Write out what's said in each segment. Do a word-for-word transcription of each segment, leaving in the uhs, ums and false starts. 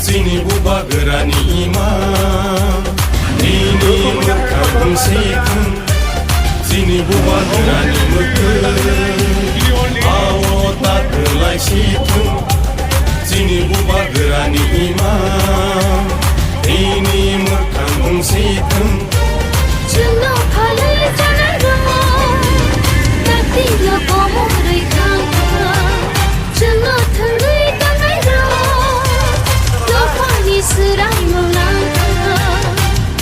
Chini bubagrani imang, nini mwkhang bwswi thung. Chini bubagrani mwkhang, ao ta kwlai si thung. Chini bubagrani imang, nini mwkhang bwswi thung. Chwngno phalwi chanairok, naktino komorwi thangkha. Chwngno thwngwi tongnairok, dophani swraimung nangkha.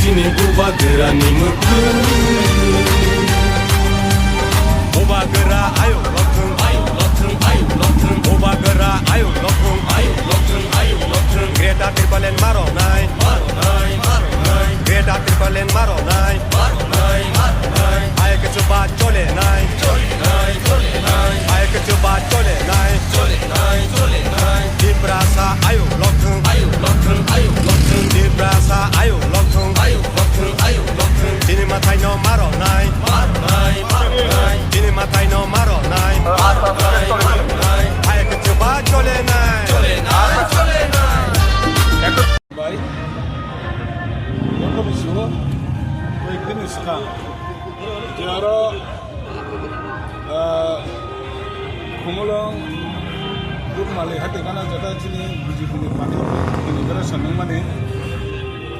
Chini bubagrani mwkhang. Bubagra ayuk lokthwng, ayuk lokthwng, ayuk lokthwng. Bubagra ayuk lokthwng, ayuk lokthwng, ayuk lokthwng. Greater Tipraland maronai, maronai, maronai. Greater Tipraland maronai, maronai, maronai. Hai kichu ba chole nai, chole nai, chole nai. Hai kichu ba chole nai, chole nai, chole nai. Tiprasa ayuk lokthwng, ayuk lokthwng, ayuk lokthwng. Tiprasa ayuk lokthwng, ayuk lokthwng, ayuk lokthwng. Chini mwtaino maronai, maronai, maronai. Chini mwtaino maronai, maronai, maronai. Hai kichu ba chole nai, chole nai, chole nai. Bai, joto bisingo koyekdin swkang je aro, ah, Khumulwng Rupmali hati gana jeta chini B J P ni party inauguration wngmani.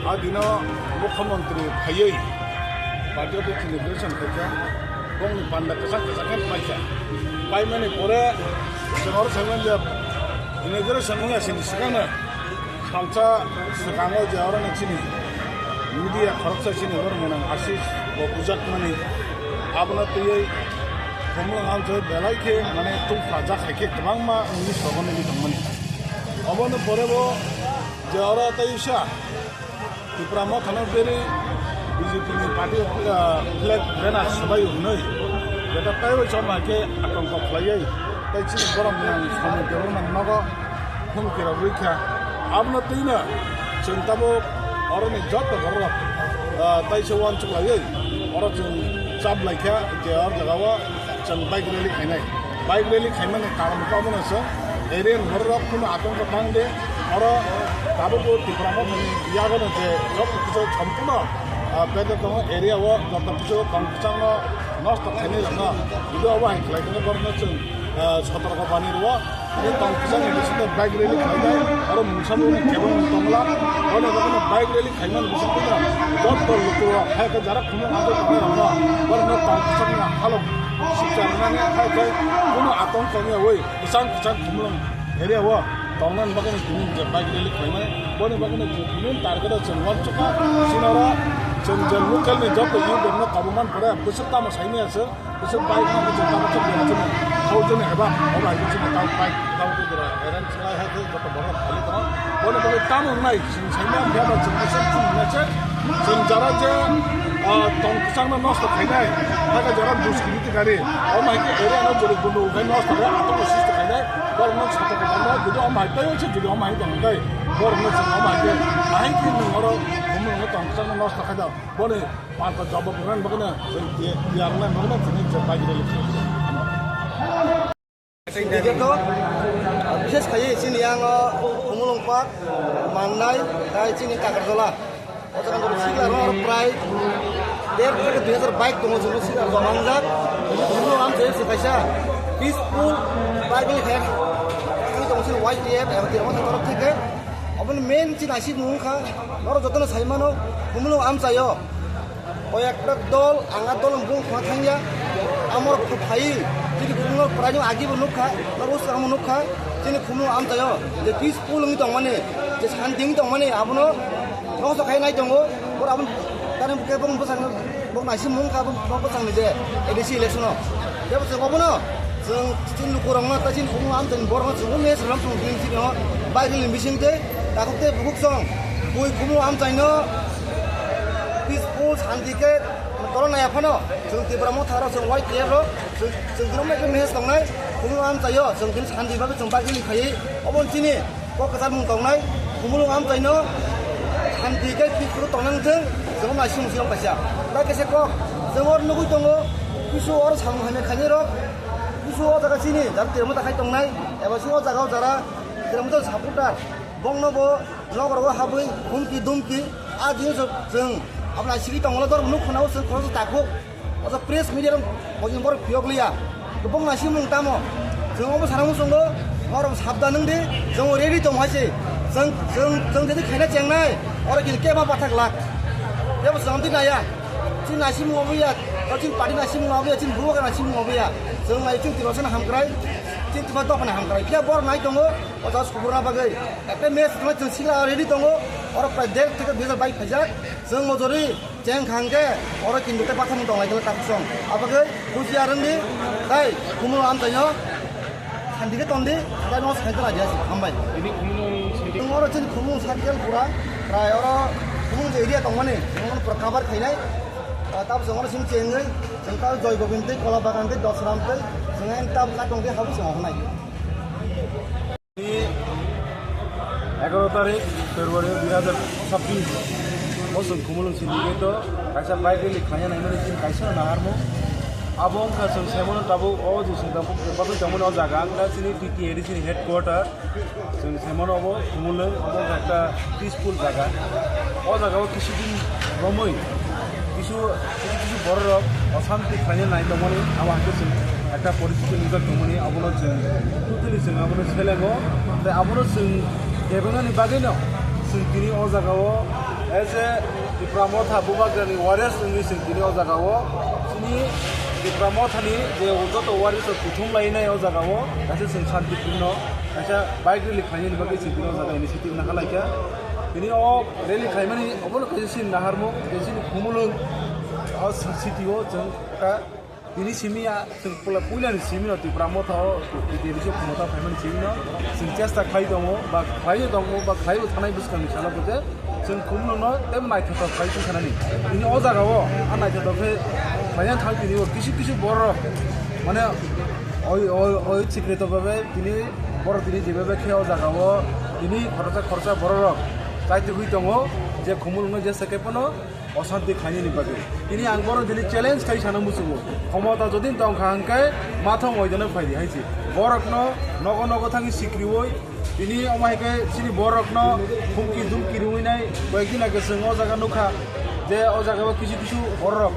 A dino mukhyamantri phaiwi party office inauguration khaikha, bongni panda kwchang kwchang khe paikha. Paimani pore chwng oro saimanya inauguration wngya sini swkangno. Salsa swkango je oro ni chini media khoroksa chini borok mwnang Ashish bo bujakmani, abono twiwi Khumulwng amchoi belai khe mane tungphajak hai khe kwbangma wngwi sogo nugwi tongmani. Obono pore bo je oro tei wngsa Tipra Mothano berwi B J P ni party, ah, flag banner swbaio hwnwi jeta taibo chongma khe atongko khlaiwi tei chini borok mwnang Somin Debbarma nogo humki rok rwkha. Abono twino chwng tabuk oroni joto borok, ah, taisa uansuk laiwi oro chwng chap laikha je o jagao chwng bike rally khainai. Bike rally khaimani karon khe omono chwng area ni borok rok phano atongko tang de. Oro tabukbo Tipra Mothani yagono je joto kisa sompuno, ah, bedek tongo area o joto kisa tong kwchangno nosto khainai rokno. Jodi obo hai khlai khe borokno chwng, ah, sotorko bani rwo. Tei tong kwchangni bisingo bike rally khlainai, oro mungsa mungni kebengni tongla, bono bagwino bike rally khaimani bisingtwi joto lukurok hai khe jara Khumulwng amchoi tongnai rokno borokno tong kwchangni halok siksa rwnani hai khe kunu atong tongya oi kwchang kwchang Khumulwng area o tongnani bagwino tini je bike rally khlaimani, boni bagwino tini target o chwng uansukha, chini oro chwng je local ni joto youth rokno kobongmani pore bwswk tamo saimaya se. Bwswk bike no bwswk tamo chwng bwswk chini hau jani eba obo hai chini tamo bike tamo tei jora arrange khlai hai khe joto borok phai tongo. Bono bagwi tamo wngnai chwng saimya phiya ba chwng bwswk chwng wngnai se chwng jara je, ah, tong kwchangno nosto khainai, hakhe jara duskiriti gari omo hai khe area no jori gundu khai nosto khe atongno sisto khainai borokno soto kwbangma jodi omo hai tei se jodi omo hai tong khe borokno chwng omo hai khe ahai khe nwng oro bumung no tong kwchangno nosto khaida boni Parka jawab rwna bagwi na, tiyar rwna bagwi na, tini je bike rally khlai. Tei khe to, bishes khai chini yang o Khumulwng Park, Mannai, tei chini Kakarjala. O jaga no sikla rok prai der theke dui hazar bike tongo, joto sikla rok manjak. Joto am se se kaisa peaceful bike rally khai. Tini tongo chini Y T F, eba tini tongo theke. Oboni main chini aisi mung kha, norok jotono sai mano, Khumulwng amchaio. Koi ekta dol, ang a dol bung khna thangya. Amor phai, chini Khumulwng prai no agi bo nukha, norok swkang bo nukha, chini Khumulwng amchaio. Je peaceful wngwi tongmani, je shanti wngwi tongmani, abono nosto khai nai tongo. Bor abon tani bwkhe bong bwsang, bong naisi mung kha, bong bwsang ni je A D C election o. Tebo se obono, chwng chini lukurokno ta chini Khumulwng amchaini borokno chwng message ram chwng din chini o bike rally ni bising tei takhuk tei bukhuk song bui Khumulwng amchaino peaceful shanti khe tolna ya phano chwng Tipra Motha rok chwng Y T F rok chwng chwng tini message tongnai Khumulwng amchaio chwng tini shanti bagwi chwng bike rally khaiwi obo chini kok kwchar mung tongnai Khumulwng amchaino shanti khe peaceful tongna wngthwng chwng naising siyok kaisa. Tai kaisa kok chwng oro nugwi tongo kisu oro samung hamya khainai rok kisu o jaga chini jara Tipra Motha khai tongnai eba chini o jaga o jara Tipra Motha supporter. Bongno bo nokrogo habwi humki dumki a jinis chwng abla sigi tongolo dor nuk khunao chwng khoroksa takhuk. Oso press media rok bojong borok phiyok liya. Bong nasimung tamo. Chwng obo sana muchungo norok sabdan wng di. Chwng ready tong hai se. Chwng chwng chwng jadi khaina chengnai. Oro kini kema pathak lak. Kebo chwng di naya. Chini nasimung obo ya. Chini party nasimung obo ya. Chini bubagra nasimung obo ya. Chwng lai chwng tiro sana hamkrai. Chini tiba dophana hamkrai. Khe borok nai tongo. Oja sukurna bagwi ekta match thangna chwng sikla ready tongo. Oro prai der theke dui hajar bike phaijak. Chwng mojori cheng khangke oro kintu tei bathang tong lai khe tak chwng. Abagwi buji arwngni tai khumul amchaino sandi khe tondi tai no sai khe radia si hambai. Ini khumul sandi. Chwng oro chini khumul circle pura prai oro khumul je area tongmani khumul pura cover khainai. Tab chwng oro simi chengwi chwng ta Joy Gobind tei Kola Bagan tei Dosram tei chwng ta katong tei habu chwng honai. Egaroh tarik February dui hajar chabbish, bo chwng Khumulwng sindikaito kaisa bike rally khlaina naimani chini kaisa naharmung. Abo wngkha chwng saimano tabuk o je chwng tabuk bagwi tongmani o jaga wngkha chini T T A D C ni headquarter. Chwng saimano obo Khumulwng, obo wngkha ekta peaceful jaga. O jaga o kisi din romwi kisu kisu kisu bororok osanti khlaina nai tongmani, abo hai khe chwng ekta poristiti nujak tongmani, abono chwng totally chwng abono selengo. Tei abono chwng kebenani bagwino chwng tini o jagao as a Tipra Motha Bubagrani warriors wngwi chwng tini o jagao chini Tipra Mothani je joto warriors rok kuthum lainai o jagao kaisa chwng santipurno kaisa bike rally khlainani bagwi chwng tini o jaga initiative nahalaikha. Tini o rally khlaimani obono kaisa chini naharmung, kaisa chini Khumulwng o city o chwng kha. Tini simi ya, chwng pula-, puilani simi no Tipra Motha o, T T A D C o khumota phaimani simi no, chwng chesta khlai tongo, ba khlai tongo, ba khlai bo thanai bwskangni salo bo je, chwng Khumulwng no tei naithotok khlai tong khanani. Tini o jaga o, a naithotok khe khlaina thang tini o kisu kisu borok, mane, oi, oi, oi, sikri to babe, tini borok tini je babe khe o jaga o, tini khoroksa khoroksa borok rok chai tugui tongo, je Khumulwng no je sake pono, osanti khlainani bagwi. Tini ang borok tini challenge khai sana muchungo. Khomota jodi tongkha hwnkhe mathong oidano phaidi hai se. Borokno nogo nogo thangwi sikriwi tini omo hai khe chini borokno humki dumki riwi nai. Koyekdin age chwng o jaga nukha je o jaga o kisu kisu borok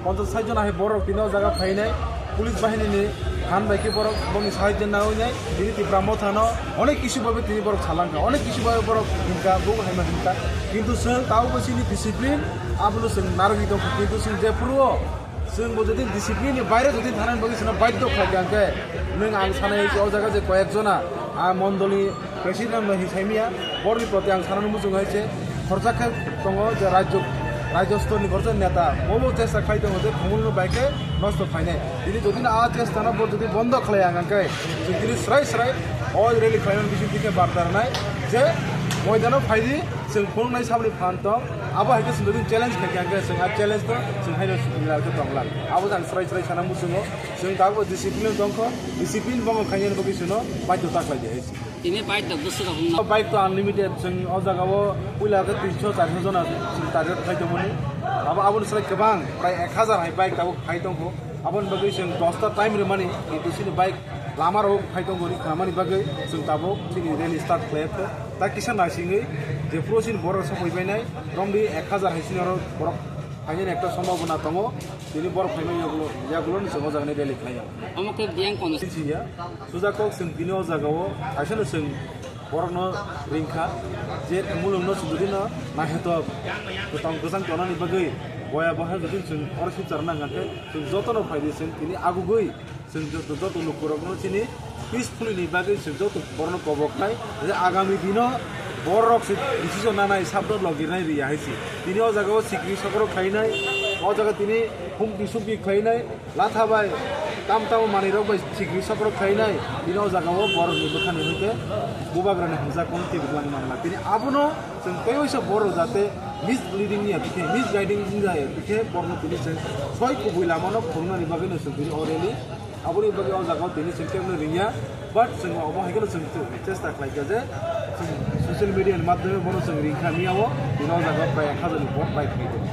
ponchas sait jon hai borok tini o jaga phainai. Police bahinini phan bai khe borok bongni sahajyo nawi nai, tini Tipra Mothano onek kisu babe tini borok salangkha, onek kisu babe borok hinkha, bubo haima hinkha. Kintu chwng tabukbo chini discipline, abono chwng narwgwi tongkha. Kintu chwng jephuru o chwng bo jodi discipline ni baire jodi thanani bagwi chwngno baidhyo khlaikha hwnkhe, nwng ang sanai o jaga je koyek jona a mondoli President no hinwi saimaya, borni proti ang sanani muchungo hai se khorsa khe tongo je rajyo, rajyo stor ni khorsa neta, bobo chesta khai tongo je Khumulwng no bai khe nosto khlainai. Tini jodi no a chesta no bo jodi bondo khlai ang khe, chwng tini srai srai o rally khlaimani bising twi khe barta rwnai je moidano phaidi, chwng phunuknai saboni phan tong, abo hai khe chwng jodi challenge khai khe ang khe chwng a challenge no chwng haino sukli khe tonglang. Abo jang srai srai sana muchungo, chwng tabukbo discipline tongkho, discipline bongo khainani bagwi chwngno baidhyo ta khlai di hai se. Tini bike rok bwswk rok wngno. Bike to unlimited, chwng o jaga o puila khe tinso charso jona chwng target khai tongmani. Abo, aboni slai kwbang, prai ek hazar hai bike tabuk phai tongkho. Aboni bagwi chwng dosta time rwmani, kintu chini bike lama rok phai tongmani khnamani bagwi chwng tabuk chini rally start khlai kho. Ta kisa naisingwi jephuru chini borok sokoi bainai, romdi ek hazar hai chini oro borok phainani ekta sombhabona tongo. Tini borok phaimani yagulo, yagulo ni chwng o jaga ni rally khlai ya. Omo khe biyang kono. Sini ya. Suja kok chwng tini o jaga o kaisa no chwng borok no ringkha je Khumulwng no chwng jodi no naithotok kwtang kwchang tonani bagwi boya boha jodi chwng oro sip charwna hwnkha khe chwng joto no phaidi chwng tini agugwi chwng joto, joto lukurok no chini peacefully ni bagwi chwng joto borok no kobok nai je agami dino borok se decision nanai sabdo logirnai riya hai se tini o jaga o sikri sokorok khainai o jaga tini humki sumki khainai. Latha bai tam tamo manwi rok bai sikri sokrok khainai, bini o jaga o borok ni bwkha ni hwnkhe bubagra ni hamjak kono twibo twlangwi manla. Tini abono chwng teiwisa borok jate misleading ya bikhe, misguiding wngya bikhe borokno tini chwng soi kubui lama no phunuknani bagwi no chwng tini o rally aboni bagwi o jaga o tini chwng kebo no ringya, but chwng omo hai kheno chwng chesta khlai kha je chwng social media ni madhyome bono chwng ringkha miya o tini o jaga o prai ek hazar ni vote bai phai tongo.